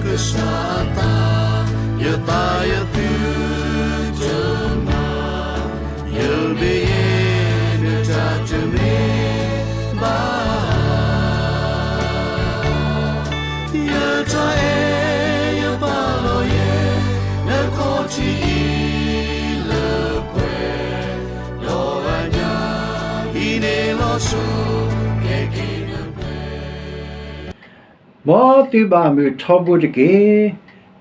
ကစၢ်အသး, ယသးယသုတမၤ, ယမ့ၢ်ယဲ နတၢ်တမ့ၢ်ဘၣ် ယတၢ်အဲၣ်ယပာ်လီၤယဲ နခီၣ်ထံးအံၤလၢပှဲၤ, ဒီးအညၣ်အံၤန့ၣ်လီၤဆီ ကဲက့ၤနပှဲၤ မ်သုဘၣ်မုာ်ထီဘိတက့ၢ်.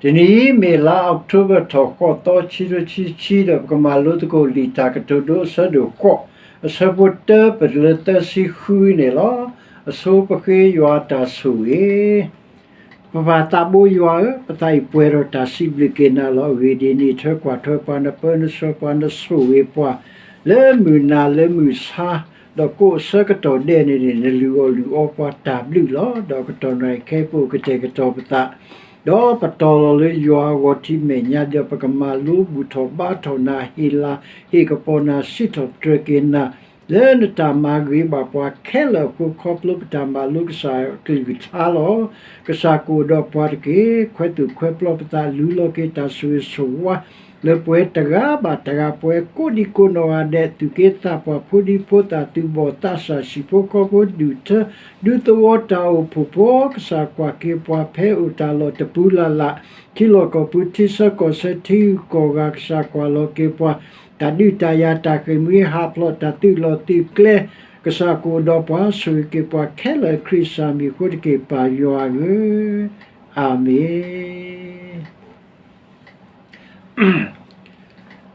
တနံၤအံၤမ့ၢ်လါအီးကထိဘၢၣ်ထီၣ်ဃိးသီ ခံကထိခံဆံခံဒီး ပကမၤလိသကိးလံာ်တၢ်ကတိၤဒိအဆၢဒိၣ်ဃိး, အဆၢဖိတၢပတြၢၤသၢဆံဃုန့ၣ်လီၤ. အဆိပဃ့ယွၤတၢ်ဆိၣ်ဂ့ၤ ပပၢ်သးဘိယွၤဧၢ, ပသးအံၤပှဲၤဒီးတၢ်စံးဘျုးက့ၤနၤလီၤ. အဂ့ၢ်ဒ်အံၤ, နထွဲကွၢ်ထွဲပှၤ, နပၢနဆှၢပှၤ, နဆိၣ်ဂ့ၤပှၤ လၢမုၢ်နၤလၢမုၢ်ဆါ, ဒီးကိးဆၢကတီၢ်ဒဲးန့ၣ်န့ၣ် နလုၢ်အီၣ်လုၢ်အီပှၤတၢ်ဘျုးလီၤ. ဒီးကတီၢ်နံၤခဲအံၤ ပအိၣ်ကတဲာ်ကတီၤပသး, ဒီးပတီၢ်လီၤလၢယွၤအဂီၢ်ထံးမဲာ်ညါ, ဒီးပကမၤလိဘူၣ်ထီၣ်ဘါထီၣ်နၤ, ဟ့ၣ်လၤဟ့ၣ်ကပီၤနၤ, စံးထီၣ်ပတြၢၤက့ၤနၤ လၢနတၢ်မၤဂ့ၤဘၣ်ပှၤခဲလၢာ်အဃိ, ခီဖျိပတၢ်မၤလိကစၢ်အကလုၢ်ကထါလီၤ. ကစၢ်ကအိၣ်ဒီးပှၤတက့ၢ်. ခွဲးသူၣ်ခွဲးပျီပသး, လူလီၤက့ၤတၢ်ဆိၣ်ဂ့ၤဆိၣ်ဝါ လၢပှဲၤတဂၤဘၣ်တဂၤ, ပှဲၤကိးဒံကိးနီၢ်ဂၤဒဲး, သူၣ်က့သးပှၢ်, ဖိဒံဖိသၣ်, သူၣ်ဘီၣ်သးစၢ်, ဟံၣ်ဖိဃီဖိ, ဒူၣ်ထၢ, ဒူသဝီ, တၢ်အိၣ်ဖှိၣ်ဖိ, ကစၢ်ကွၢ်က့ၤပှၤ ဖဲအိၣ်တၢ်လီၢ်တပူၤလၢ်လၢ်, ထံလီၢ်ကီၢ်ပူၤ, ထံဆၢကီၢ်ဆၢ, ထံဂုၤကီၢ်ဂၤ, ကစၢ်ကွၢ်လီၤက့ၤပှၤ, တၢ်ဒုးတၢ်ယၤ, တၢ်ဃ့ၢ်မှံဟးဖျိး, တၢ်သုးလီၢ်သုးကျဲ, ကစၢ်ကအိၣ်ဒီးပှၤ, ဆိၣ်ဂ့ၤက့ၤပှၤခဲလၢာ် ခရံာ်စၢ်မံၤအဃိတက့ၢ်, ပၢ်ယွၤဧၢ, အၤမ့ၣ်.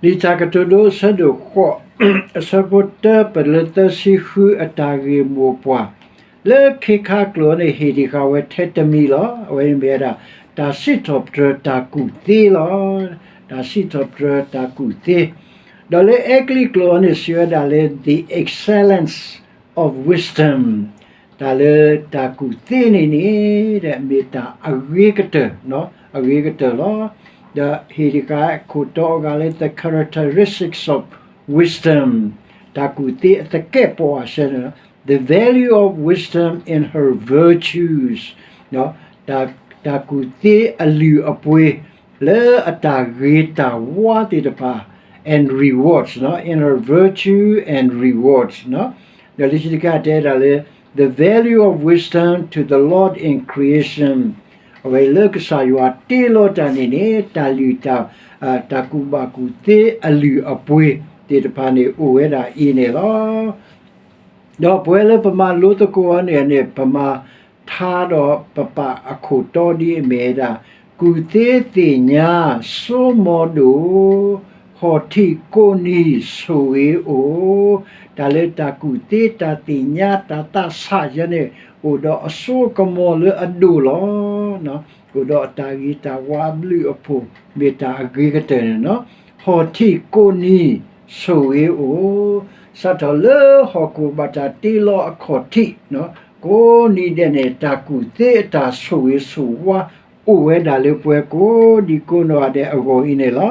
လံာ်တၢ်ကတိၤဒိအဆၢဒိၣ်ဃိး, အဆၢဖိတၢပတြၢၤသၢဆံဃု အတၢ်ဂ့ၢ်မိၢ်ပှၢ်, လၢခ့ခါကျိာ်န့ၣ် ဟ့ၣ်တ့ၢ်ဃာ်ဝဲထဲတမံၤလီၤ. အဝဲန့ၣ်မ့ၢ်ဝဲဒၣ် တၢ်စံးထီၣ်ပတြၢၤတၢ်ကူၣ်သ့လီၤ. တၢ်စံးထီၣ်ပတြၢၤတၢ်ကူၣ်သ့, ဒီးလၢအဲကလံးကျိာ်န့ၣ် စံးဝဲဒၣ်လၢ the excellence of wisdom, တၢ်လၢတၢ်ကူၣ်သ့န့ၣ်န့ၣ် မ့ၢ်တၢ်အဂ့ၤကတၢၢ်, အဂ့ၤကတၢၢ်လီၤ. ဒီးဟ့ၣ်တ့ၢ်ဃာ်ခိၣ်တီအဂၤလၢ the characteristics of wisdom, တၢ်ကူၣ်သ့အသကဲးပဝးစဲန့ၣ်, the value of wisdom in her virtues, တၢ်ကူၣ်သ့အလုၢ်အပှ့ၤ လၢအတၢ်ဂ့ၤတၢ်ဝါသ့ၣ်တဖၣ် and rewards, in her virtue and rewards, ဒီးလံာ်ဆံတခါတဲဒၣ်လၢ the value of wisdom to the Lord in creation, အဝဲလၢကစၢ်ယွၤတ့လီၤတၢ်န့ၣ်န့ၣ် တၢ်လုၢ်တၢ်, တၢ်ကူၣ်ဘၣ်ကူၣ်သ့အလုၢ်အပှ့ၤသ့ၣ်တဖၣ်န့ၣ် အိၣ်ဝဲဒၣ်အံၤန့ၣ်လီၤ. ဒီးပဝဲလၢပမၤလိသကိးအီၤန့ၣ်န့ၣ် ပမၤထါဒီးပပာ်အခိၣ်တီဒ်အမ့ၢ်ဝဲဒၣ် ကူၣ်သ့သ့ၣ်ညါ စိမိၤဒိၣ်, ဟီၣ်ထံးကိးနံၤဆိၣ်ဂ့ၤအိၣ်, တၢ်လၢတၢ်ကူၣ်သ့တၢ်သ့ၣ်ညါ တၢ်သးဆးယဲန့ၣ် အိၣ်ဒီးအစိအကမီၤလၢအဒိၣ်လီၤ. အိၣ်ဒီးအတၢ်ဂ့ၤတၢ်ဝါအဘျုးအဖှိၣ် မ့ၢ်တၢ်အဂ့ၤကတၢၢ်န့ၣ်လီၤ. ဟီၣ်ထံးကိးနံၤဆိၣ်ဂ့ၤအိၣ်, စးထီၣ်လၢဟီၣ်ခိၣ်ဘၣ်တၢ်တ့လီၤအခီၣ်ထံး ကိးနံၤဒဲးန့ၣ် တၢ်ကူၣ်သ့အတၢ်ဆိၣ်ဂ့ၤဆိၣ်ဝါ အိၣ်ဝဲဒၣ်လၢပှၤကိးဒံကိးနီၢ်ဂၤဒဲးအဂီၢ်အံၤန့ၣ်လီၤ.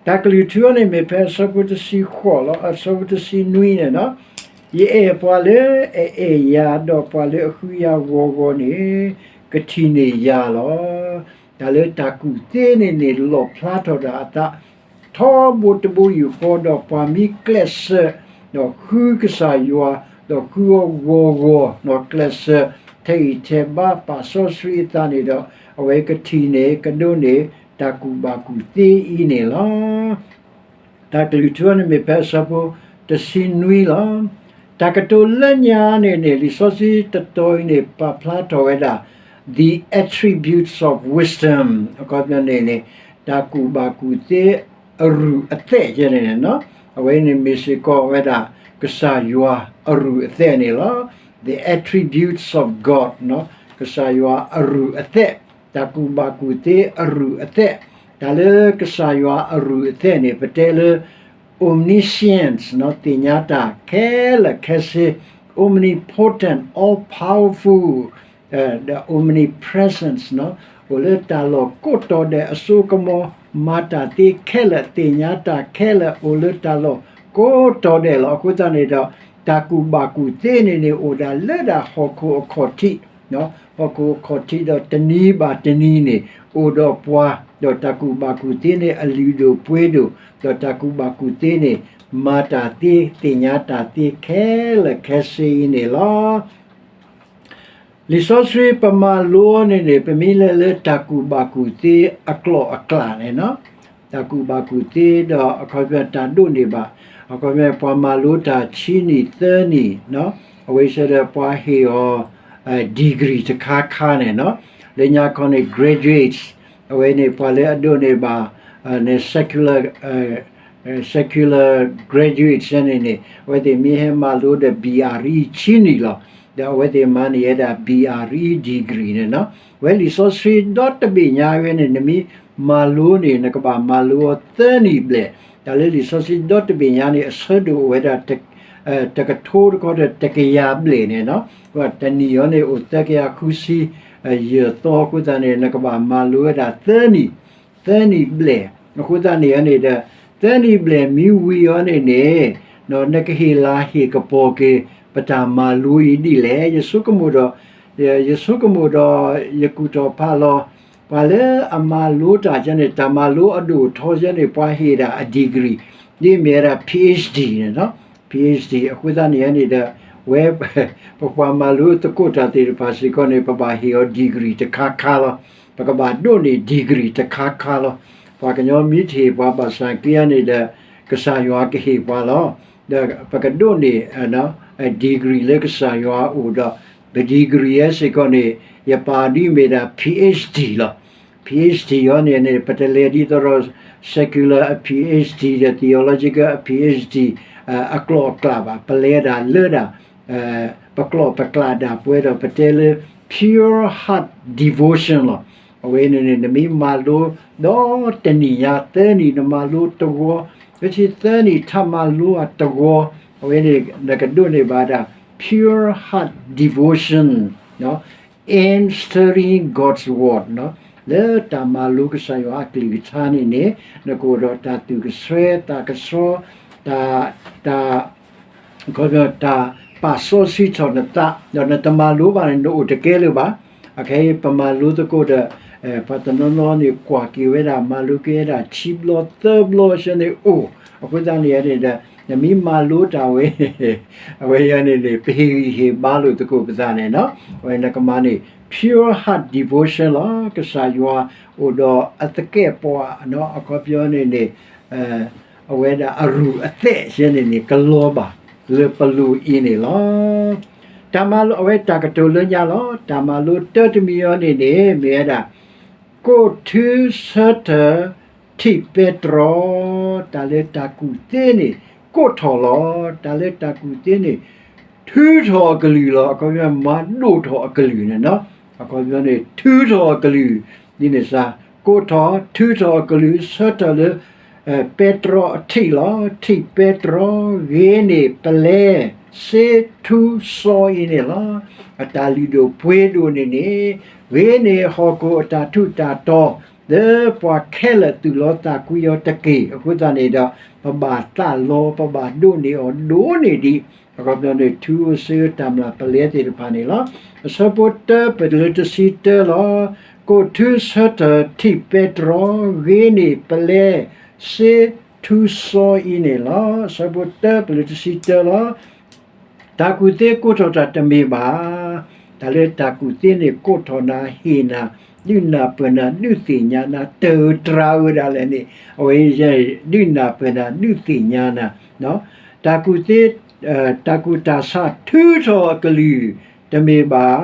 တၢ်ကလုၢ်ထူအီၤန့ၣ်မ့ၢ်ဖဲအဆၢဖိတဆံဃိးလီၤ. အဆၢဖိတဆံနွံန့ၣ်လီၤ. ယအဲၣ်ပှၤလၢအအဲၣ်ယၤ ဒီးပှၤလၢအဃုယၤဂီၤဂီၤန့ၣ် ကထံၣ်န့ၢ်ယၤလီၤ. တၢ်လၢတၢ်ကူၣ်သ့န့ၣ်န့ၣ် လီၣ်ဖျါထီၣ်ဒၣ်အသး ထီဘိတဘိယူၢ်ဃီ ဒီးပှၤမ့ၢ်ကျဲးစၢး ဒီးဃုကစၢ်ယွၤ ဒီးဃုအီၤဂီၤဂီၤ ကျဲးစၢး ထဲးဂံၢ်ထဲးဘါ ပာ်စီဆှံအသးန့ၣ်ဒီး အဝဲကထံၣ်န့ၢ်ကဒိးန့ၢ် တၢ်ကူၣ်ဘၣ်ကူၣ်သ့အံၤန့ၣ်လီၤ. တၢ်ကလုၢ်ထူအီၤန့ၣ်မ့ၢ်ဖဲအဆၢဖိတဆံနွံလီၤ. တၢ်ကတိၤလၢညါန့ၣ်န့ၣ် လံာ်စီဆှံတတီၤအံၤန့ၣ် ပာ်ဖျါထီၣ်ဝဲဒၣ် the attributes of wisdom အခီပညီန့ၣ်န့ၣ် တၢ်ကူၣ်ဘၣ်ကူၣ်သ့အရူၢ်အသဲးယဲန့ၣ်န့ၣ်လီၤ. အဝဲန့ၣ်မ့ၢ်စ့ၢ်ကီးဝဲဒၣ် ကစၢ်ယွၤအရူၢ်အသဲးန့ၣ်လီၤ. The attributes of God ကစၢ်ယွၤအရူၢ်အသဲး, တၢ်ကူၣ်ဘၣ်ကူၣ်သ့အရူၢ်အသဲး, တၢ်လၢကစၢ်ယွၤအရူၢ်အသဲးန့ၣ် ပတဲလၢ omniscience သ့ၣ်ညါတၢ်ခဲလၢာ်ခဲဆ့, omnipotent, all powerful, the omnipresence အိၣ်လၢတၢ်လီၢ်ကိးတီၤဒဲး အစိကမီၤ မၤတၢ်သ့ခဲလၢာ် သ့ၣ်ညါတၢ်ခဲလၢာ် အိၣ်လၢတၢ်လီၢ်ကိးတီၤဒဲးလီၤ. အဃိသတးန့ၣ်ဒီး တၢ်ကူၣ်ဘၣ်ကူၣ်သ့န့ၣ်န့ၣ် အိၣ်ဒၣ်လၢဒၣ်ဟီၣ်ခိၣ်အခီၣ်ထံး ဟီၣ်ခိၣ်အခီၣ်ထံးဒီးတနံၤဘၣ်တနံၤန့ၣ် အိၣ်ဒီးပှၤ, ဒီးတၢ်ကူၣ်ဘၣ်ကူၣ်သ့န့ၣ် အလုၢ်ဒိၣ်ပှ့ၤဒိၣ်, ဒီးတၢ်ကူၣ်ဘၣ်ကူၣ်သ့န့ၣ် မၤတၢ်သ့ သ့ၣ်ညါတၢ်သ့ခဲလၢာ်ခဲဆ့အံၤန့ၣ်လီၤ. လံာ်စီဆှံပမၤလိန့ၣ်န့ၣ် ပမ့ၢ်လဲၤလၢတၢ်ကူၣ်ဘၣ်ကူၣ်သ့အကျိၤအကျဲန့ၣ်နီၤ, တၢ်ကူၣ်ဘၣ်ကူၣ်သ့ဒီးအခီပညီတၢ်ဒိးန့ၢ်ဘၣ်, အခီပညီပှၤမၤလိတၢ်ဆံနံၣ်သၢနံၣ်, အဝဲဆဲဒီးပှၤဟ့ၣ်အီၤ degree တခါခါန့ၣ်နီၤ, လၢညါခီန့ၣ် graduates အဝဲန့ၣ်ပှၤလၢအဒိးန့ၢ်ဘၣ် secular secular graduate ဆဲန့ၣ်န့ၣ် အဝဲသ့ၣ်မ့ၢ်ဟဲမၤလိဒီး ဘံၣ်အၣ်ရံၣ်အံၤဆံနံၣ်လီၤ. ဒီးအဝဲသ့ၣ်မၤန့ၢ်ဝဲဒၣ် ဘံၣ်အၣ်ရံၣ်အံၤ degree န့ၣ်နီၤ. ဝဲလံာ်စီဆှံဒီတဘ့ၣ်ညါဝဲန့ၣ် နမ့ၢ်မၤလိန့ၣ် နကဘၣ်မၤလိအီၤသၢနံၣ်ဘျဲၣ်. တၢ်လၢလံာ်စီဆှံဒီတဘ့ၣ်ညါန့ၣ် အဆၢဒိၣ်အိၣ်ဝဲဒၣ် တကထိတခီဒီးတကယၤဘျဲၣ်န့ၣ်နီၤ. တနံၣ်အံၤန့ၣ်အိၣ်သၢကယၤဃုဆံယဲၢ်သီအဃိသတးန့ၣ် နကဘၣ်မၤလိဝဲဒၣ်သၢနံၣ် သၢနံၣ်ဘျဲၣ်. အဃိသတးန့ၣ်န့ၣ်ဒီး သၢနံၣ်ဘျဲၣ်မ့ၢ်ဝံၤအီၤန့ၣ်န့ၣ် နကဟ့ၣ်လၤဟ့ၣ်ကပီၤက့ၤ ပတၢ်မၤလိအံၤဒ်လဲၣ်. ယဆိကမိၣ်ဒီး ယဆိကမိၣ်ဒီး ယကူၣ်ထီၣ်ဖးလီၤ ပှၤလၢအမၤလိတၢ်ကဲန့ၣ် တၢ်မၤလိအဒိၣ်အထီကဲန့ၣ် ပှၤဟ့ၣ်ဒၣ်အ degree ဒ်မ့ၢ်ဝဲဒၣ် PhD န့ၣ်နီၤ. PhD အဃိသတးန့ၣ်န့ၣ်ဒီး ဝဲ ပပှၤမၤလိသကိးတၢ်သ့ၣ်တဖၣ်စ့ၢ်ကီးန့ၣ် ပဘၣ်ဟ့ၣ်အီၤ degree တခါခါလီၤ. ပကဘၣ်ဒိးန့ၢ် degree တခါခါလီၤ. ပှၤကညီမ့ၢ်တဟ့ၣ်ပှၤဘၣ်ဆၣ်က့န့ၣ်ဒီး ကစၢ်ယွၤကဟ့ၣ်ပှၤလီၤ. ဒီးပကဒိးန့ၢ် degree လၢကစၢ်ယွၤအအိၣ်ဒီး ပ degree ယဲစ့ၢ်ကီးန့ၣ် ယပာ်ဒ်မ့ၢ်ဒၣ် PhD လီၤ. PhD အီၤန့ၣ်န့ၣ် ပတလဲၤဒ်သိးဒီး secular အ PhD ဒီး theological အ PhD အကျိၤအကျဲဘၣ်. ပလဲၤဒၣ်လၢဒၣ် ပကျိာ်ပကျဲဒၣ်ပှဲၤဒီး ပတဲလၢ pure heart devotion လီၤ. အဝဲန့ၣ်န့ၣ် နမ့ၢ်မၤလိဒီးတနံၣ်ညါသၢနံၣ် နမၤလိတဂီၤ, လၢဆံသၢနံၣ်ထပ်မၤလိအတဂီၤ, အဝဲန့ၣ် နကဒိးန့ၢ်ဘၣ်ဒၣ် pure heart devotion နီၤ in studying God's word နီၤ လၢတၢ်မၤလိကစၢ်ယွၤအကလုၢ်ကထါန့ၣ်န့ၣ် နကအိၣ်ဒီးတၢ်သူၣ်ကဆှဲ တၢ်ကဆှီ တၢ် တၢ် ခီပညီ တၢ်ပာ်စီဆှံထီၣ်နသး ဒီးနတမၤလိဘၣ်န့ၣ် နအိၣ်တကဲလၢၤဘၣ်. အခဲအံၤ ပမၤလိသကိးဒီး ပှၤတနီၤနီၤန့ၣ် ကွၢ်က့ၤဝဲဒၣ် မၤလိက့ၤဝဲဒၣ် ခံဘျီသၢဘျီဆၢန့ၣ်အိၣ်. အဃိသတးန့ၣ်န့ၣ်ဒီး နမ့ၢ်မၤလိတၢ်ဝဲ အဝဲအံၤန့ၣ်န့ၣ် ပဟ့ၣ်ဂံၢ်ဟ့ၣ်ဘါလိာ်သကိးပသးန့ၣ်နီၤ. အဝဲနကမၤန့ၣ် pure heart devotion လီၤ. ကစၢ်ယွၤအိၣ်ဒီးအသကဲာ်ပဝးနီၤ အခီပညီန့ၣ်န့ၣ် အဝဲဒၣ်အရူၢ်အသဲးဆၢန့ၣ်န့ၣ် ကလီၤဘၣ်လၢပလိၤအံၤန့ၣ်လီၤ. တၢ်မၤလိ အဝဲတၢ်ကတိၤလၢညါလီၤ. တၢ်မၤလိတၢတမံၤအံၤန့ၣ်န့ၣ် မ့ၢ်ဝဲဒၣ် ကိးထုဆၢထၢၣ်ထံၣ်ပဲတြီ, တၢ်လၢတၢ်ကူၣ်သ့န့ၣ် ကိးထီၣ်လီၤ. တၢ်လၢတၢ်ကူၣ်သ့န့ၣ် ထုးထီၣ်အကလုၢ်လီၤ. အခီပညီ မၤဒိၣ်ထီၣ်အကလုၢ်န့ၣ်နီၤ. အခီပညီန့ၣ် ထုးထီၣ်အကလုၢ် ဒ်န့ၣ်စ့ၢ်, ကိးထီၣ် ထုးထီၣ်အကလုၢ် ဆၢထၢၣ်လၢ ပဲတြီအထံၣ်လီၤ. ထံၣ်ပဲတြီ ဂ့ၤန့ၢ်ပလဲ စ့ထူစီအံၤန့ၣ်လီၤ. အတၢ်လုၢ်ဒိၣ်ပှ့ၤဒိၣ်န့ၣ်န့ၣ် ဂ့ၤန့ၢ်ဟီၣ်ခိၣ်အတၢ်ထူးတၢ်တီၤ လၢပှၤခဲလၢာ်သူၣ်လီၤသးကွံအီၤတက့ၢ်. အဃိသတးန့ၣ်ဒီး ပဘၣ်သးလီ ပဘၣ်ဒိးန့ၢ်အီၤဒိၣ်န့ၢ်ဒံး အခီပညီန့ၣ် ထူစီဆှံတၢ်မျၢ်ပလဲသ့ၣ်တဖၣ်န့ၣ်လီၤ. အဆၢဖိတၢ ပတုၤလၢတဆံတၢလီၤ. ကိးထုဆၢထၢၣ်ထံၣ်ပဲတြီ ဂ့ၤန့ၢ်ပလဲ စ့ထူစီအံၤန့ၣ်လီၤ. အဆၢဖိတၢ ပတုၤလၢတဆံတၢလီၤ. တၢ်ကူၣ်သ့ကိးထီၣ်တၢ်တမ့ၢ်ဘၣ်. တၢ်လၢတၢ်ကူၣ်သ့န့ၣ် ကိးထီၣ်နၤ ဟ့ၣ်နၤ ဒုးနၢ်ပၢၢ်နၤ ဒုးသ့ၣ်ညါနၤ တၢ်အၢတြၤအၢဒၣ်လဲာ်န့ၣ် အဝဲ ဒုးနၢ်ပၢၢ်နၤ ဒုးသ့ၣ်ညါနၤ တၢ်ကူၣ်သ့ တၢ်ကူၣ်တၢ်ဆးထုးထီၣ်အကလုၢ် တမ့ၢ်ဘၣ်.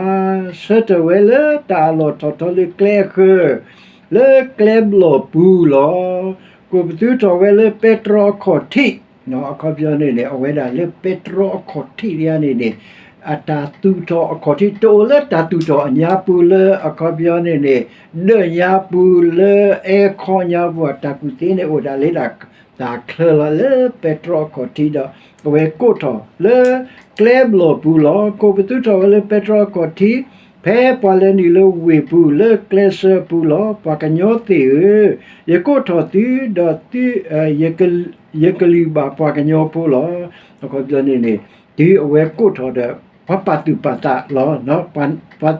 ဆၢထၢၣ်ဝဲလၢတၢ်အလီၢ်ထီၣ်ထီလၢကျဲအဃၢၤ လၢကျဲဘျီၣ်ပူၤလီၤ. ကိးပသူထီၣ်ဝဲလၢပဲတြီအခီၣ်ထံး အခီပညီန့ၣ်န့ၣ် အဝဲဒၣ်လၢပဲတြီအခီၣ်ထံးဒ်န့ၣ်န့ၣ် အတၢ်သူၣ်ထီၣ်အခီၣ်ထံး တအိၣ်လၢတၢ်သူၣ်ထီၣ်အညါပူၤလၢအခီပညီန့ၣ်န့ၣ် ဒၢးညါပူၤလၢအဲခီညါပူၤ တၢ်ကူၣ်သ့န့ၣ်အိၣ်ဒၣ်လၢဒၣ်တၢ်ချၢလီၤ လၢပဲတြီအခီၣ်ထံးဒီး အဝဲကိးထီၣ်လၢကျဲဘျီၣ်ပူၤလီၤ. ကိးပသူထီၣ်ဝဲလၢပဲတြီအခီၣ်ထံး ဖဲပှၤလဲၤနုာ်လၢဝ့ၢ်ပူၤလၢကျဲစၢၤပူၤလီၤ. ပှၤကညီသ့ၣ်ဧၢ, ယကိးထီၣ်သုဒီးသု ယကလုၢ်ဘၣ်ပှၤကညီဖိလီၤ. အခီပညီန့ၣ်န့ၣ် တုၤအဝဲကိးထီၣ်ဒီး ပှၤပာ်သူၣ်ပာ်သးလီၤ, ပှၤ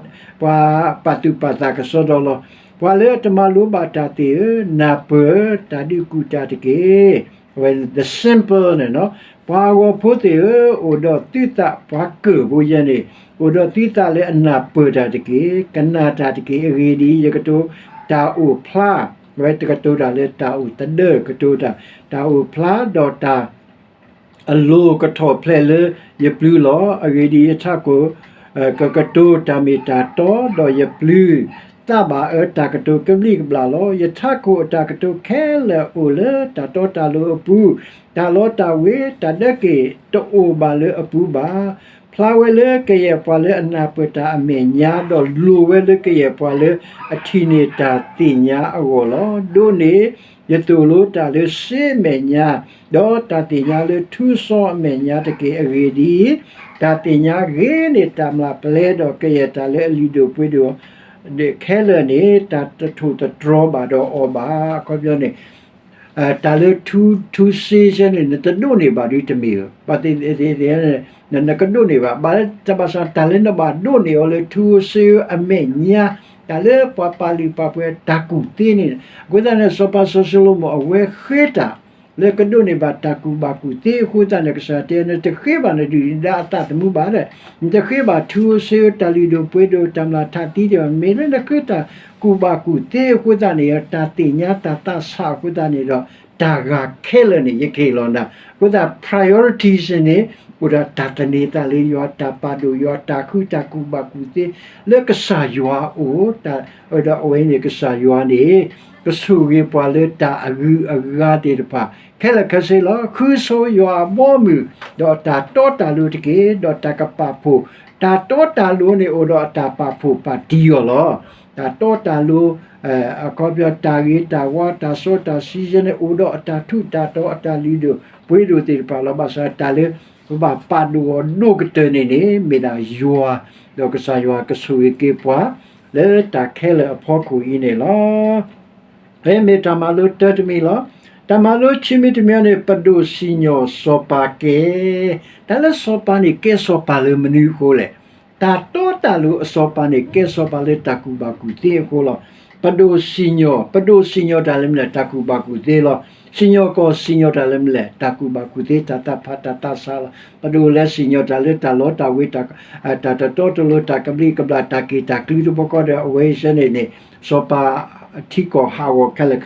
ပာ်သူၣ်ပာ်သးကစီဒီလီၤ. ပှၤလၢအတမၤလိဘၣ်တၢ်သ့ၣ်ဧၢ, နၢ်ပၢၢ်တၢ်ဒုးကူၣ်တၢ်တက့ၢ်. အဝဲ the simple န့ၣ်, ပှၤအဂီၤဖိသ့ၣ်ဧၢ, အိၣ်ဒီးသုသးပှၤကၢၢ်ဖိယဲန့ၣ်, အိၣ်ဒီးသုသးလၢအနၢ်ပၢၢ်တၢ်တက့ၢ်, ကနၣ်တၢ်တက့ၢ်. အဂ့ၢ်ဒ်အံၤ, ယကတိၤတၢ်အိၣ်ဖျါ, အဝဲတကတိၤတၢ်လၢတၢ်အိၣ်သဒၢ, ကတိၤတၢ်, တၢ်အိၣ်ဖျါဒီးတၢ် အလိၤကထီၣ်ဖျဲးလၢယပျုၤလီၤ. အဂ့ၢ်ဒ်အံၤ, ယထးခိၣ်ကကတိၤတၢ်မ့ၢ်တၢ်တီ, ဒီးယပျုၤသးဘၣ်အၢတၢ်ကတိၤကဘျံးကဘျၣ်လီၤ. ယထးခိၣ်အတၢ်ကတိၤခဲလၢာ်အိၣ်လၢတၢ်တီတၢ်လိၤအပူၤ, တၢ်လီတၢ်ဝ့ၤတၢ်ဒၢက့ၤတအိၣ်ဘၣ်လၢအပူၤဘၣ်. ဖျါဝဲလၢကယဲၢ်ပှၤလၢအနၢ်ပၢၢ်တၢ်အမဲာ်ညါ, ဒီးလိၤဝဲလၢကယဲၢ်ပှၤလၢအထံၣ်န့ၢ်တၢ်သ့ၣ်ညါအဂီၢ်လီၤ. ဒိးန့ၢ် ယသိၣ်လိတၢ်လၢစ့အမဲာ်ညါ, ဒီးတၢ်သ့ၣ်ညါလၢထူစီအမဲာ်ညါတက့ၢ်. အဂ့ၢ်ဒ်အံၤ, တၢ်သ့ၣ်ညါဂ့ၤန့ၢ်တၢ်မျၢ်ပလဲ, ဒီးကယဲၢ်တၢ်လၢအလုၢ်ဒိၣ်ပှ့ၤဒိၣ်ခဲလၢာ်န့ၣ် တၢ်တထိၣ်သတြီၤဘၣ်ဒီးအီၤဘၣ်. အခီပညီန့ၣ် တၢ်လၢထူ, ထူစ့ယဲန့ၣ် နတဒိးန့ၢ်ဘၣ်ဒုးတမ့ၢ်ဧါ, ဘၣ်သ့ၣ်သ့ၣ် နကဒိးန့ၢ်ဘၣ်, ဘၣ်တဘၣ်ဆၣ် တၢ်လၢနဘၣ်ဒိးန့ၢ်အီၤလၢထူစ့အမဲာ်ညါ, တၢ်လၢပှၤပာ်လုၢ်ပာ်ပှ့ၤတၢ်ကူၣ်သ့န့ၣ်, အဃိသတးန့ၣ် စီၤပၤစီၤၡလိၤမိၣ်အဝဲဃ့တၢ် လၢကဒိးန့ၢ်ဘၣ်တၢ်ကူၣ်ဘၣ်ကူၣ်သ့အဃိသတးန့ၣ် ကစၢ်ယွၤတဲ နတဃ့ဘၣ်နဒုၣ်နဒါအသးသမူဘၣ်ဒီး, နတဃ့ဘၣ်ထူဧိၤစ့ဧိၤ တၢ်လုၢ်ဒိၣ်ပှ့ၤဒိၣ် တၢ်မျၢ်ထးသံတဘၣ်, မ့ၢ်လၢနဃ့တၢ်ကူၣ်ဘၣ်ကူၣ်သ့အဃိသတးန့ၣ် တၢ်သ့ၣ်ညါတၢ်သးဆးအဃိသတးန့ၣ်ဒီး တၢ်ဂၤခဲလၢာ်န့ၣ် ယကဟ့ၣ်လီၤနၤ. အဃိသတး priorities န့ၣ် အိၣ်ဒီးတၢ်သန့ၤသးလၢယွၤ, တၢ်ပာ်ဒိၣ်ယွၤ, တၢ်ဃုတၢ်ကူၣ်ဘၣ်ကူၣ်သ့လၢကစၢ်ယွၤအအိၣ်, ဒီးအဝဲန့ၣ် ကစၢ်ယွၤန့ၣ် ကဆိၣ်ဂ့ၤပှၤလၢတၢ်အဂုၤအဂၤသ့ၣ်တဖၣ် ခဲလၢာ်ခဲဆ့လီၤ. ဃုဆိယွၤအဘီအမုၢ်, ဒီးတၢ်တီတၢ်လိၤတက့ၢ်, ဒီးတၢ်ကပာ်ဖှိၣ်, တၢ်တီတၢ်လိၤန့ၣ် အိၣ်ဒီးအတၢ်ပာ်ဖှိၣ်ပာ်တံၢ်အီၤလီၤ. တၢ်တီတၢ်လိၤ အခီပညီ တၢ်ဂ့ၤတၢ်ဝါ တၢ်စီတၢ်ဆှံယဲန့ၣ် အိၣ်ဒီးအတၢ်ထူးတၢ်တီၤ အတၢ်လုၢ်ဒိၣ်ပှ့ၤဒိၣ်သ့ၣ်တဖၣ်လီၤ. ဘၣ်ဆၣ်တၢ်လၢ ပဘၣ်ပာ်ဒိၣ်အီၤဒိၣ်ကတၢၢ်န့ၣ်န့ၣ် မ့ၢ်ဒၣ်ယွၤ, ဒီးကစၢ်ယွၤကဆိၣ်ဂ့ၤက့ၤပှၤ လၢတၢ်ခဲလၢာ်အဖီခိၣ်အံၤန့ၣ်လီၤ. မ့ၢ်တၢ်မၤလိတၢတမံၤလီၤ. တၢ်မၤလိခံမံၤတမံၤန့ၣ် ပဒိၣ်စံၣ်ညီၣ်စီၤပၤကဲ, တၢ်လၢစီၤပၤန့ၣ် ကဲစီၤပၤလၢမနုၤအဃိလဲၣ်. တၢ်တီတၢ်လိၤအစီၤပၤန့ၣ် ကဲစီၤပၤလၢတၢ်ကူၣ်ဘၣ်ကူၣ်သ့အဃိလီၤ. ပဒိၣ်စံၣ်ညီၣ်, ပဒိၣ်စံၣ်ညီၣ်တၢ်လၢမနုၤလဲၣ်, တၢ်ကူၣ်ဘၣ်ကူၣ်သ့လီၤ. စံၣ်ညီၣ်ကီၢ်စံၣ်ညီၣ်တၢ်လၢမနုၤလဲၣ်, တၢ်ကူၣ်ဘၣ်ကူၣ်သ့ တၢ်သးဖးတၢ်သးဆးလီၤ. ပဒိၣ်လဲၤစံၣ်ညီၣ်တၢ်လၢတၢ်လီတၢ်ဝ့ၤ, တၢ်တတီတလိၤ, တၢ်ကဘျံးကဘျၣ်, တၢ်က့ၢ်တၢ်ကျူတဘျီဃီဒီး အဝဲအံၤစဲန့ၣ်န့ၣ် စီၤပၤထံကီၢ်ဟးဂီၤခဲလၢာ်ခဲဆ့လီ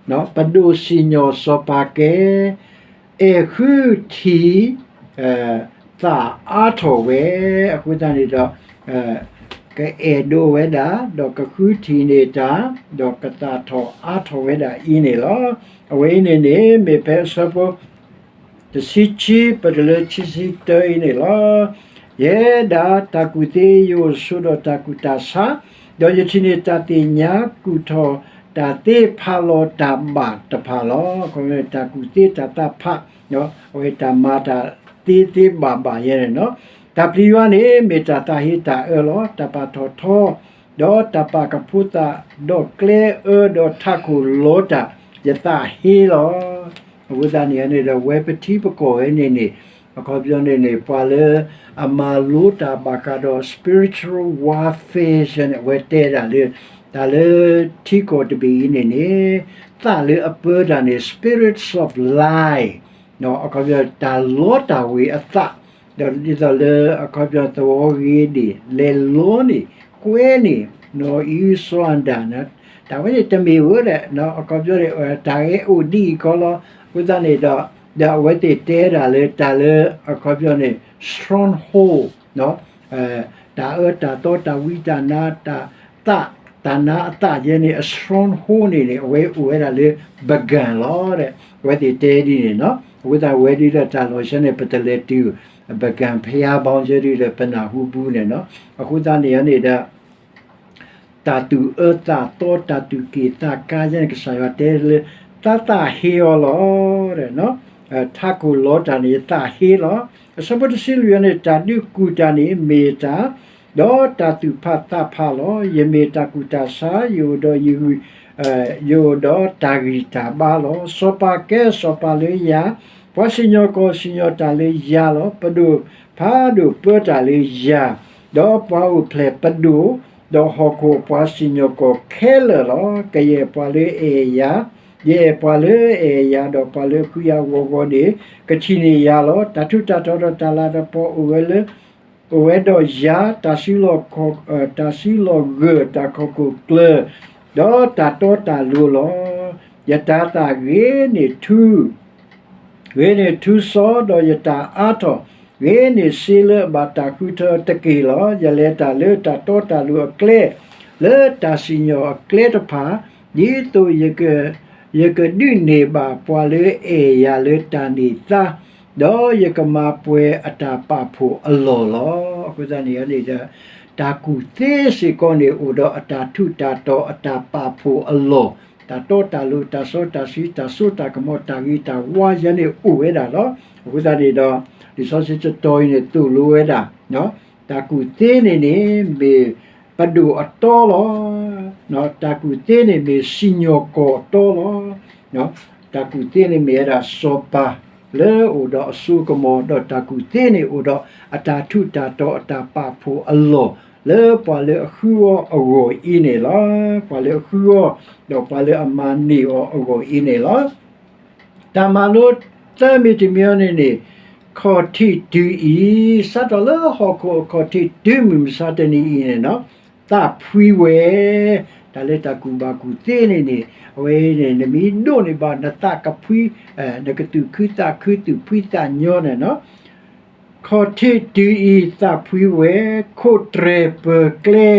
ၤ. ပဒိၣ်စံၣ်ညီၣ်စီၤပၤကဲ အဲၣ်ဃုထံၣ် သးအါထီၣ်ဝဲ, အဃိသတးန့ၣ်ဒီး ကအဲၣ်ဒိးဝဲဒၣ်, ဒီးကဃုထံၣ်န့ၢ်တၢ်, ဒီးကသးထီၣ်အါထီၣ်ဝဲဒၣ်အံၤန့ၣ်လီၤ. အဝဲအံၤန့ၣ်န့ၣ် မ့ၢ်ဖဲအဆၢဖိ တဆံခံ ပတုၤလၢခံဆံတၢအံၤန့ၣ်လီၤ. ယဲဒၣ်တၢ်ကူၣ်သ့ ယအိၣ်ဆိးဒီးတၢ်ကူၣ်တၢ်ဆး, ဒီးယထံၣ်န့ၢ်တၢ်သ့ၣ်ညါကူၣ်ထီၣ်တၢ်သ့ဖးလီၤတၢ်ဘၣ်တဖၣ်လီၤ. တၢ်ကူၣ်သ့တၢ်သးဖး, အဝဲတၢ်မၤတၢ်သ့သ့ဘၣ်ဘၣ်ယဲန့ၣ်လီၤ. တၢ်ပျံၤယွၤန့ၣ် မ့ၢ်တၢ်သးဟ့တၢ်အၢလီၤ. တၢ်ပာ်ထီၣ်ထီ ဒီးတၢ်ပာ်ကဖိသး, ဒီးကျဲအၢဒီးထးခိၣ်လီတၢ်, ယသးဟ့လီၤ. အဃိသတးန့ၣ်န့ၣ်ဒီး ဝဲပထံပကီၢ်ဝဲန့ၣ်န့ၣ် အခီပညီန့ၣ်န့ၣ် ပှၤလၢအမၤလိတၢ်ဘၣ်ဃးဒီး spiritual warfare န့ၣ် အဝဲတဲဒၣ်လၢ တၢ်လၢထံကီၢ်တဘ့ၣ်အံၤန့ၣ်န့ၣ် သးလၢအပၢတၢ်န့ၣ် spirits of lie အခီပညီ တၢ်လီတၢ်ဝ့ၤအသး, ဒီးဒ်သိးလၢအခီပညီသဝီဂ့ၤဒံး လဲၤလီန့ၣ် ကွဲန့ၣ် နီၢ်အံၣ်စီၤအၤဒၣ်န့ၣ် တၢ်ဝဲန့ၣ်တမ့ၢ်ဧိၤဒီး အခီပညီန့ၣ် တၢ်ဂဲၤအိၣ်ဒ်အံၤကီလီၤ. အဃိသတးန့ၣ်ဒီး ဒီးအဝဲသ့ၣ်တဲဒၣ်လၢတၢ်လၢအခီပညီန့ၣ် stronghold တၢ်အၢတၢ်သီ တၢ်ဝံတၢ်နါ တၢ်သး တၢ်နါအသးယဲန့ၣ် အ stronghold န့ၣ်န့ၣ် အဝဲအိၣ်ဝဲဒၣ်လၢ ပကၣ်လီၤဒီး အဝဲသ့ၣ်တဲဒ်န့ၣ်နီၤ. အဃိသတးဝဲဒၣ်ဒီးတၢ်လီၢ်ဆၢန့ၣ် ပတလဲၤတုၤ ပကၣ်ဖယါဘီ ယဲဒၣ်ဒီး ပနၢ်ဟူပူၤန့ၣ်နီၤ. အဃိသတးန့ၣ်န့ၣ်ဒီး တၢ်သူၣ်အၢသးသီ တၢ်သူၣ်က့ၣ်သးကါယဲန့ၣ် ကစၢ်ယွၤတဲလၢ သးသးဟ့အီၤလီၤ ထးခိၣ်လီတၢ်န့ၣ် ယသးဟ့လီၤ. အဆၢဖိတဆံလွံၢ်န့ၣ် တၢ်ဒုးကူၣ်တၢ်န့ၣ်မ့ၢ်တၢ် ဒီးတၢ်သူၣ်ဖးသးဖးလီၤ. ယမ့ၢ်တၢ်ကူၣ်တၢ်ဆး ယအိၣ်ဒီးယဂံၢ် ယအိၣ်ဒီးတၢ်ဂံၢ်တၢ်ဘါလီၤ. စီၤပၤကဲစီၤပၤလၢယၤ ပှၤစံၣ်ညီၣ်ကွီၢ်စံၣ်ညီၣ်တၢ်လၢယၤလီၤ. ပဒိၣ်ဖးဒိၣ်ပၢတၢ်လၢယၤ, ဒီးပှၤအိၣ်ဖျဲၣ်ပဒိၣ်, ဒီးဟီၣ်ခိၣ်ပှၤစံၣ်ညီၣ်ကွီၢ်ခဲလၢာ်လီၤ. ကယဲၢ်ပှၤလၢအဲၣ်ယၤ, ယအဲၣ်ပှၤလၢအဲၣ်ယၤ, ဒီးပှၤလၢအဃုယၤဂီၤဂီၤန့ၣ် ကထံၣ်န့ၢ်ယၤလီၤ. တၢ်ထူးတၢ်တီၤဒီးတၢ်လၤတၢ်ကပီၤအိၣ်ဝဲလၢ အိၣ်ဝဲဒီးယၤ, တၢ်စုလီၢ်, တၢ်စုလီၤဂၢၢ်, တၢ်ခိၣ်ကိၣ်ကျၢၤ, ဒီးတၢ်တီတၢ်လိၤလီၤ. ယတၤသၣ်ဂ့ၤန့ၢ်ထူ, ဂ့ၤန့ၢ်ထူစီ, ဒီးယတၢ်အါထီၣ်ဂ့ၤန့ၢ်စ့လၢအဘၣ်တၢ်ဃုထၢတက့ၢ်လီၤ. ယလဲၤတၢ်လၢတၢ်တီတၢ်လိၤအကျဲ, လၢတၢ်စံၣ်ညီၣ်အကျဲတဖၣ်, ဒ်သိးယကဒုးန့ၢ်ဘၣ်ပှၤလၢအဲၣ်ယၤလၢတၢ်န့ၢ်သါ, ဒီးယကမၤပှဲၤအတၢ်ပာ်ဖှိၣ်အလီၢ်လီၤ. အဃိသတးန့ၣ်န့ၣ်ဒီး တၢ်ကူၣ်သ့စ့ၢ်ကီးန့ၣ် အိၣ်ဒီးအတၢ်ထူးတၢ်တီၤ အတၢ်ပာ်ဖှိၣ်အလီၢ်, တၢ်တီတၢ်လိၤ တၢ်စီတၢ်ဆှံ တၢ်စိတၢ်ကမီၤ တၢ်ဂ့ၤတၢ်ဝါယဲန့ၣ်အိၣ်ဝဲဒၣ်လီၤ. အဃိသတးန့ၣ်ဒီး လံာ်စီဆှံတတီၤအံၤန့ၣ် သိၣ်လိဝဲဒၣ် တၢ်ကူၣ်သ့န့ၣ်န့ၣ် မ့ၢ်ပဒိၣ်အတီလီၤ. တၢ်ကူၣ်သ့န့ၣ်မ့ၢ်စံၣ်ညီၣ်ကွီၢ်အတီလီၤ. တၢ်ကူၣ်သ့န့ၣ်မ့ၢ်ဝဲဒၣ်စီၤပၤလၢအအိၣ်ဒီးအစိကမီၤ, ဒီးတၢ်ကူၣ်သ့န့ၣ်အိၣ်ဒီးအတၢ်ထူးတၢ်တီၤ အတၢ်ပာ်ဖှိၣ်အလီၢ် လၢပှၤလၢအဃုအီၤအဂီၢ်အံၤန့ၣ်လီၤ. ပှၤလၢအဃုအီၤ ဒီးပှၤလၢအမၤန့ၢ်အီၤအဂီၢ်အံၤန့ၣ်လီၤ. တၢ်မၤလိသၢမံၤတမံၤအံၤန့ၣ်န့ၣ် ခီၣ်ထံးတုၤအံၤ, စးထီၣ်လၢဟီၣ်ခိၣ်အခီၣ်ထံးတုၤမုၢ်မဆါတနံၤအံၤန့ၣ်လီၤ, သးဖှံဝဲ, တၢ်လၢတၢ်ကူၣ်ဘၣ်ကူၣ်သ့န့ၣ်န့ၣ် အဝဲန့ၣ် နမ့ၢ်ဒိးန့ၢ်ဘၣ်နသးကဖှံ, နကသူၣ်ခုသးခုသူၣ်ဖှံသးညီန့ၣ်လီၤ. ခီၣ်ထံးတုၤအံၤ သးဖှံဝဲ, ခိးတြဲၤပၢၤကျဲ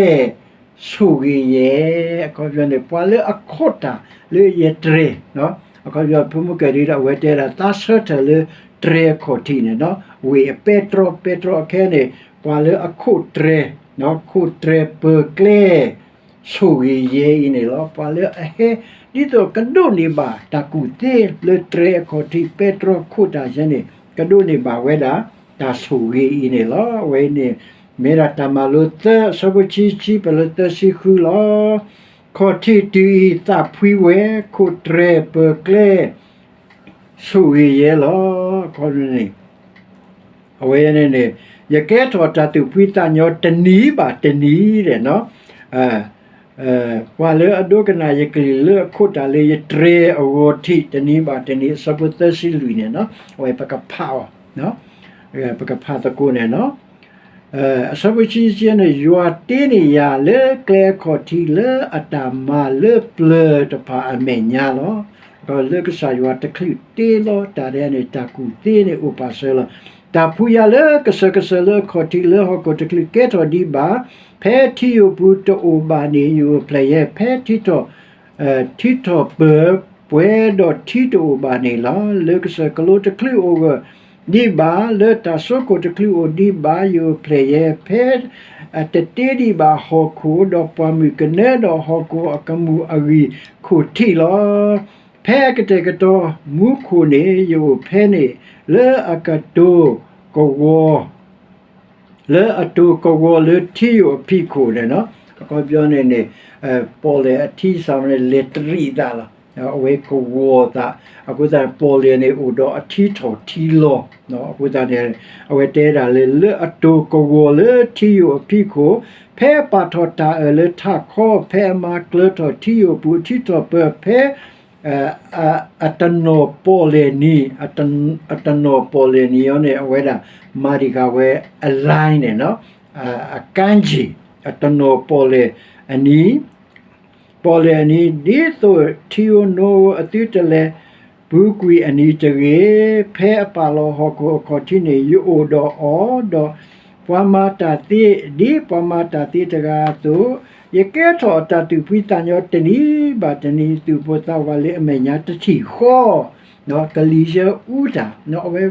ဆိၣ်ဂ့ၤယဲ, အခီပညီန့ၣ် ပှၤလၢအခိးတၢ်လၢယတြဲၤ, အခီပညီ ဖိမုၣ်ကဲဒ်ဒီး အဝဲတဲဒၣ် သးဆၢထၢၣ်လၢတြဲၤအခီၣ်ထံးန့ၣ်လီၤ, ဝ့ၢ်အပဲတြီ, ပဲတြီအခဲန့ၣ် ပှၤလၢအခိးတြဲၤ, ခိးတြဲၤပၢၤကျဲ ဆိၣ်ဂ့ၤယဲအံၤန့ၣ်လီၤ. ပှၤလၢအဟဲ ဒ်သိးကဒိးန့ၢ်ဘၣ်တၢ်ကူၣ်သ့လၢတြဲၤအခီၣ်ထံး ပဲတြီခိးတၢ်ယဲန့ၣ် ကဒိးန့ၢ်ဘၣ်ဝဲဒၣ် တၢ်ဆိၣ်ဂ့ၤအံၤန့ၣ်လီၤ. အဝဲန့ၣ် မ့ၢ်ဒၣ်တၢ်မၤလိသၢ အဆၢဖိဆံဆံ ပလၢသၢဆံဃုလီၤ. ခီၣ်ထံးတုၤအံၤ သးဖှံဝဲ, ခိးတြဲၤပၢၤကျဲ ဆိၣ်ဂ့ၤယဲလီၤ. အခီပညီန့ၣ် အဝဲန့ၣ်န့ၣ် ယကဲထီၣ်တၢ်သူၣ်ဖှံသးညီတနံၤဘၣ်တနံၤဒဲး, ပှၤလၢအဒိကနၣ်ယကလုၢ်လၢအခိးတၢ်လၢယတြဲၤအဂီၢ်ထံး တနံၤဘၣ်တနံၤ အဆၢဖိသၢဆံလွံၢ်န့ၣ်လီၤ. အဝဲပကဖးအီၤ, ပကဖးသကိးန့ၣ်လီၤ. အဆၢဖိဆံဆံန့ၣ် ယွၤတ့န့ၢ်ယၤလၢကျဲအခီၣ်ထံးလၢအတၢ်မၤလၢပျၢၤတဖၣ်အမဲာ်ညါလီၤ. ဒီးလၢကစၢ်ယွၤတချုးတ့လီၤတၢ်ဒဲးန့ၣ် တၢ်ကူၣ်သ့န့ၣ်အိၣ်ပာ်စၢၤလီၤ. တၢ်ဖှံယၤလၢကစၢၢ်ကစၢၢ်လၢအခီၣ်ထံးလၢဟီၣ်ခိၣ်တချုးကဲထီၣ်ဒံးဘၣ်, ဖဲထံယိာ်ပူၤတအိၣ်ဘၣ်န့ၣ် ယအိၣ်ဖျဲၣ်ယဲ, ဖဲထံထီၣ် ထံထီၣ်ပၢၤပှဲၤဒီးထံတအိၣ်ဘၣ်န့ၣ်လီၤ. လၢကစၢၢ်ကလိတချုးအိၣ်ဂၢၢ်ဒံးဘၣ်, လၢတၢ်စိခိၣ်တချုးအိၣ်ဒံးဘၣ် ယအိၣ်ဖျဲၣ်ယဲ, ဖဲအတတ့ဒံးဘၣ်ဟီၣ်ခိၣ်, ဒီးပှၢ်မုၢ်ကနၢဒီးဟီၣ်ခိၣ်အကမူၣ်အဂံၢ်ခိၣ်ထံးလီၤ. ဖဲအကတဲာ်ကတီၤမူခိၣ်န့ၣ် ယအိၣ်ဖဲန့ၣ်, လၢအကတိၤကဝီၤ လၢအတိၤကဝီၤလၢထံယိာ်အဖံးခိၣ်န့ၣ်လီၤ. အခီပညီန့ၣ်န့ၣ် ပီၣ်လဲၣ်အထံစၢ်မ့ၢ်န့ၣ် လဲၤတရံးသးလီၤ. အဝဲကဝီၤသး, အဃိသတးန့ၣ် ပီၣ်လဲၣ်န့ၣ်အိၣ်ဒီးအထံထီၣ်ထံလီၤ. အဃိသတးန့ၣ် အဝဲတဲဒၣ်လၢ လၢအတိၤကဝီၤလၢထံယိာ်အဖံးခိၣ်, ဖဲအပာ်ထီၣ်တၢ်အၢၣ်လၢထးခီ, ဖဲအမၤကျၢၤထီၣ်ထံယိာ်အပူၤ ထံထီၣ်ပၢၤ, ဖဲ အတနီၤပီၣ်လဲၣ်နံၤ, အတနီၤပီၣ်လဲၣ်နံၤအံၤန့ၣ် အဝဲဒၣ်မၤတံာ်ဃာ်ဝဲအ line န့ၣ်လီၤ, အကါက့ၤ, အတနီၤပီၣ်လဲၣ်အနံၤ, ပီၣ်လဲၣ်အနံၤ, ဒ်သိးထံဧိၤနိဧိၤအသုတလဲၤပူၤကွံာ်အနံၤတဂ့ၤ, ဖဲအပာ်လီၤဟီၣ်ခိၣ်အခီၣ်ထံးန့ၣ် ယအိၣ်ဒီးအီၤ, ဒီးပှၤမၤတၢ်သ့, ဒ်ပှၤမၤတၢ်သ့တဂၤအသိး, ယကဲထီၣ်အတၢ်သူၣ်ဖှံသးညီတနံၤဘၣ်တနံၤ သူၣ်ပိၢ်သးဝးလၢအမဲာ်ညါတထံၣ်ဃီ ကလံၤဆၢအူတၢ်, အဝဲ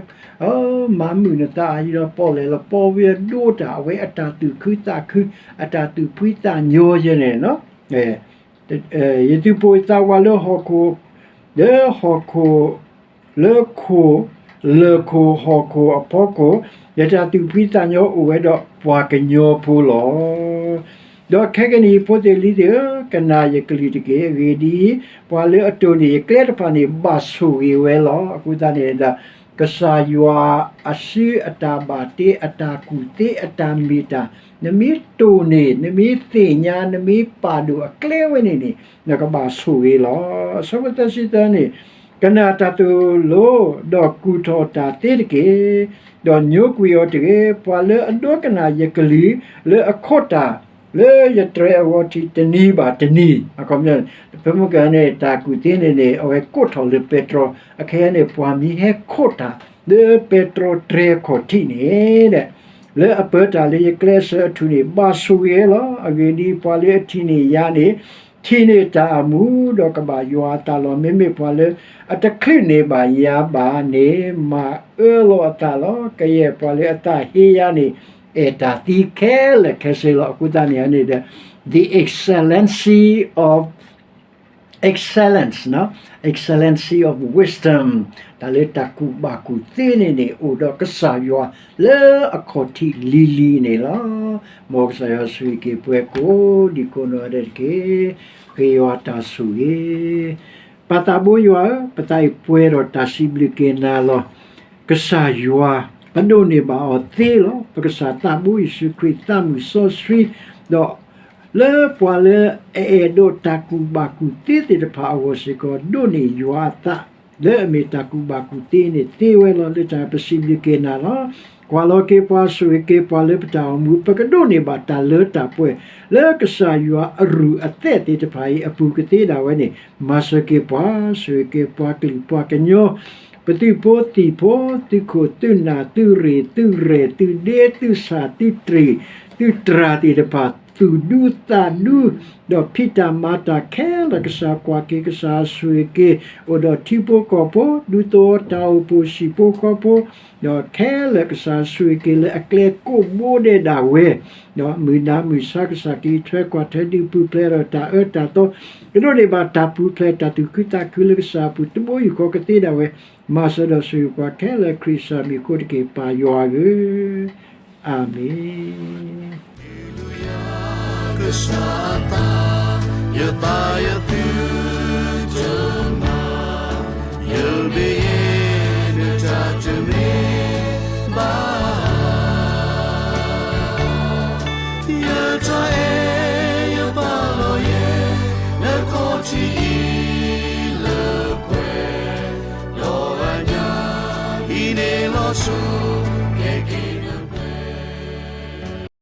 မၤမုာ်နသးအံၤဒီး ပီၣ်လဲၣ်လီၤပီၣ်ဝဲဒိတၢ်, အဝဲအတၢ်သူၣ်ခုသးခု, အတၢ်သူၣ်ဖှံသးညီယဲန့ၣ်လီၤ. ယသူၣ်ပိၢ်သးဝးလၢဟီၣ်ခိၣ်, လၢဟီၣ်ခိၣ်, လၢခိၣ်, လၢၢ်ခိၣ်ဟီၣ်ခိၣ်အဖီခိၣ်, ယတၢ်သူၣ်ဖှံသးညီအိၣ်ဝဲဒီးပှၤကညီဖိလီၤ. ဒီးခဲကနံၣ်အံၤ ဖိသ့ၣ်လံၤသ့ၣ်ဧၢ, ကနၣ်ယကလုၢ်တက့ၢ်. အဂ့ၢ်ဒ်အံၤ, ပှၤလၢအတိၢ်န့ၢ်ယကျဲတဖၣ်န့ၣ် ဘၣ်ဆိၣ်ဂ့ၤဝဲလီၤ. အဃိသတးန့ၣ်ဒီး ကစၢ်ယွၤအစုအတၢ်ဘၣ်တ့ အတၢ်ကူၣ်သ့ အတၢ်မ့ၢ်တၢ်, နမ့ၢ်တိၢ်န့ၢ် နမ့ၢ်သ့ၣ်ညါ နမ့ၢ်ပာ်ဒိၣ်အကျဲဝဲန့ၣ်န့ၣ် နကဘၣ်ဆိၣ်ဂ့ၤလီၤ. အဆၢဖိသၢဆံသၢန့ၣ်, ကနၣ်တၢ်သိၣ်လိ ဒီးကူၣ်ထီၣ်တၢ်သ့တက့ၢ်. ဒီးညိကွံာ်အီၤတဂ့ၤ. ပှၤလၢအဒိကနၣ်ယကလုၢ်လၢအခိၣ်တၢ် လၢယတြဲၤအဂီၢ်ထံးတနံၤဘၣ်တနံၤ, ဖဲမုၢ်ကန့ၣ် တၢ်ကူၣ်သ့န့ၣ်န့ၣ် အဝဲကိးထီၣ်လၢပဲတြီ, အခဲအံၤန့ၣ် ပှၤမ့ၢ်ဟဲခိၣ်တၢ် လၢပဲတြီတြဲၤခီၣ်ထံးန့ၣ်ဒီး လၢအပၢတၢ်လၢယကျဲအဆၢအထူၣ်န့ၣ် ဘၣ်ဆိၣ်ဂ့ၤလီၤ. အဂ့ၢ်ဒ်အံၤ, ပှၤလၢအထံၣ်န့ၢ်ယၤန့ၣ် ထံၣ်န့ၢ်တၢ်အမူဒီးကဘၣ်ယွၤအသးလီၤ. မ့မ့ၢ်ပှၤလၢအတချုးန့ၢ်ဘၣ်ယၤဘၣ်န့ၣ် မၤအၢလီၤအသးလီၤ. ကယဲၢ်ပှၤလၢအသးဟ့ယၤန့ၣ် အဲၣ်တၢ်သံခဲလၢာ်ခဲဆ့လီၤ. အဃိသတးန့ၣ်န့ၣ်ဒီး the excellency of excellence, excellency of wisdom, တၢ်လၢတၢ်ကူၣ်ဘၣ်ကူၣ်သ့န့ၣ်န့ၣ် အိၣ်ဒီးကစၢ်ယွၤလၢအခီၣ်ထံးလံၤလံၤန့ၣ်လီၤ. မ်ကစၢ်ယွၤဆိၣ်ဂ့ၤက့ၤပှၤကိးဒံကိးနီၢ်ဂၤဒဲးတက့ၢ်. ဃ့ယွၤတၢ်ဆိၣ်ဂ့ၤ ပၢ်သးဘိယွၤဧၢ, ပသးအံၤပှဲၤဒီးတၢ်စံးဘျုးက့ၤနၤလီၤ. ကစၢ်ယွၤ ပဒိးန့ၢ်ဘၣ်အီၤသ့လီၤ. ပကစၢ်သးဘိယ့ၣ်ၡူးခရံာ်သးမုၢ်စီဆှံ, ဒီးလၢပှၤလၢအအဲၣ်ဒိးတၢ်ကူၣ်ဘၣ်ကူၣ်သ့သ့ၣ်တဖၣ်အဂီၢ်စ့ၢ်ကီး ဒိးန့ၢ်ယွၤအသး လၢအမ့ၢ်တၢ်ကူၣ်ဘၣ်ကူၣ်သ့န့ၣ်သ့ဝဲလီၤ. လၢတၢ်ပစံးဘျုးက့ၤနၤလီၤ. ကွၢ်လီၤက့ၤပှၤ ဆိၣ်ဂ့ၤက့ၤပှၤလၢပတၢ်အိၣ်မူ ပကဒိးန့ၢ်ဘၣ်တၢ်လၢတၢ်ပှဲၤ လၢကစၢ်ယွၤအရူၢ်အသဲးသ့ၣ်တဖၣ်အံၤအပူၤကသ့ဒၣ်ဝဲန့ၣ် မၤစၢၤက့ၤပှၤ, ဆိၣ်ဂ့ၤက့ၤပှၤကလုာ်ပှၤကညီ ပသုးဖိသံၣ်ဖိ, သုးခိၣ်သုးနၢ်, သုးရ့ၣ်သုးရဲၣ်, သုးဒ့သုးဆၣ်, သုးတြံၢ်, သုးတြၢ်သ့ၣ်တဖၣ်, သူၣ်ဒူသးဒူ, ဒီးဖံးတၢ်မၤတၢ်ခဲလၢာ်, ကစၢ်ကွၢ်က့ၤ, ကစၢ်ဆိၣ်ဂ့ၤက့ၤ, အိၣ်ဒီးထံဖိကီၢ်ဖိ, ဒူသဝီတၢ်အိၣ်ဖှိၣ်ဟံၣ်ဖိဃီဖိ, ဒီးခဲလၢာ်ကစၢ်ဆိၣ်ဂ့ၤက့ၤလၢအကျဲကိးဘိဒဲးဒၣ်ဝဲ, ဒီးမုၢ်နၤမုၢ်ဆါကစၢ်က့ၤထွဲကွၢ်ထွဲဒုးပူၤဖျဲးဒီးတၢ်အၢတၢ်သီ, ကဒိးန့ၢ်ဘၣ်တၢ်ပူၤဖျဲးတၢ်သူၣ်ခုသးခုလၢကစၢ်အပူၤ တဘိယူၢ်ဃီကသ့ဒၣ်ဝဲ, မၤစၢၤဒီးဆိၣ်ဂ့ၤပှၤခဲလၢာ်ခရံာ်ကစၢ်မံၤအဃိတက့ၢ် ပၢ်ယွၤဧၢ, အၤမ့ၣ်.